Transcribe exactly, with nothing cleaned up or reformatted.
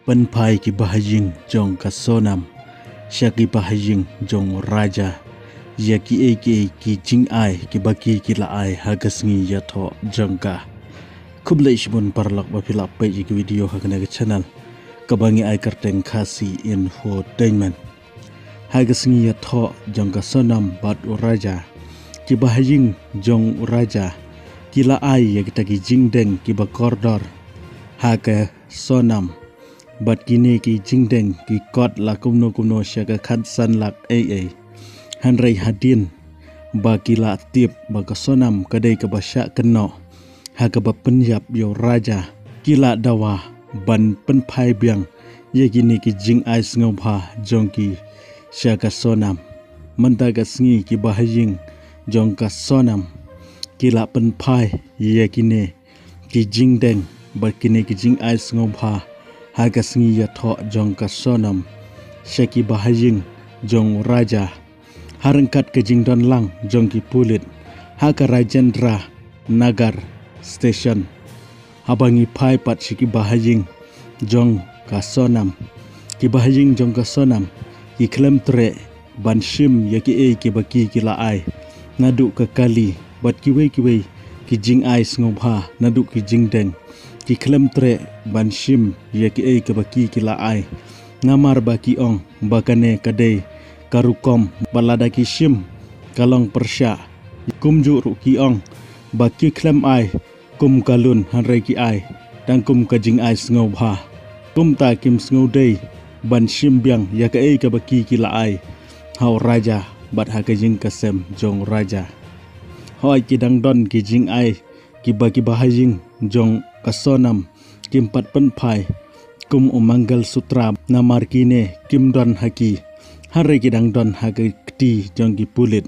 Pynphai ki bahaïing jong ka Sonam sha ki bahaïing jong u Raja ïa kiei kiei ki jingai kiba ki ki la ai ha ka sngi ïathoh jong ka. Khublei shibun paralok ba phi la peit ïa ki video ha kane ka channel kaba ngi ai kyrteng Khasi Infotainment. Ha ka sngi ïathoh jong ka Sonam bad u Raja, ki bahaïing jong u Raja ki la ai ïa kita ki jingdeng kiba kordor ha ka Sonam. Bad kine ki jingdeng ki kot la kumno kumno sha ka khatsan lak ei ei. Hynrei hadien ba ki la tip ba ka Sonam ka dei kaba shah kynnoh ha kaba pynïap ïa u Raja, ki la dawa ban pynphai biang ïa kine ki jingai sngewbha jong ki sha ka Sonam. Mynta ka sngi ki bahaïing jong ka Sonam ki la pynphai ïa kine ki jingdeng bad kine ki jingai sngewbha ha ka sngi ïathoh jong ka Sonam sha ki bahaïing jong u Raja, ha ryngkat ka jingdon lang jong ki pulit ha ka Rajendra Nagar Station. Haba ngi phai pat sha ki bahaïing jong ka Sonam, ki bahaïing jong ka Sonam ki khlem treh ban shim ïa kiei kiba ki ki la ai, naduh ka kali bad kiwei kiwei ki jingai sngewbha naduh ki jingdeng. Ki khlem treh ban shim ïa kiei kiba ki ki la ai, namar ba ki ong ba kane ka dei ka rukom ba lada ki shim ka long pyrshah. Kumjuh ruh ki ong ba ki khlem ai kum ka lun, hynrei ki ai tang kum ka jingai sngewbha. Kumta kim sngewdei ban shim biang ïa kaei kaba ki ki la ai ha u Raja bad ha ka ïing ka sem jong u Raja. Hooid, ki dang don ki jingai kiba ki bahaïing jong ka Sonam kim pat pynphai kum u Mangal Sutra namar kine kim don ha ki, hynrei ki dang don ha ka kti jong ki pulit.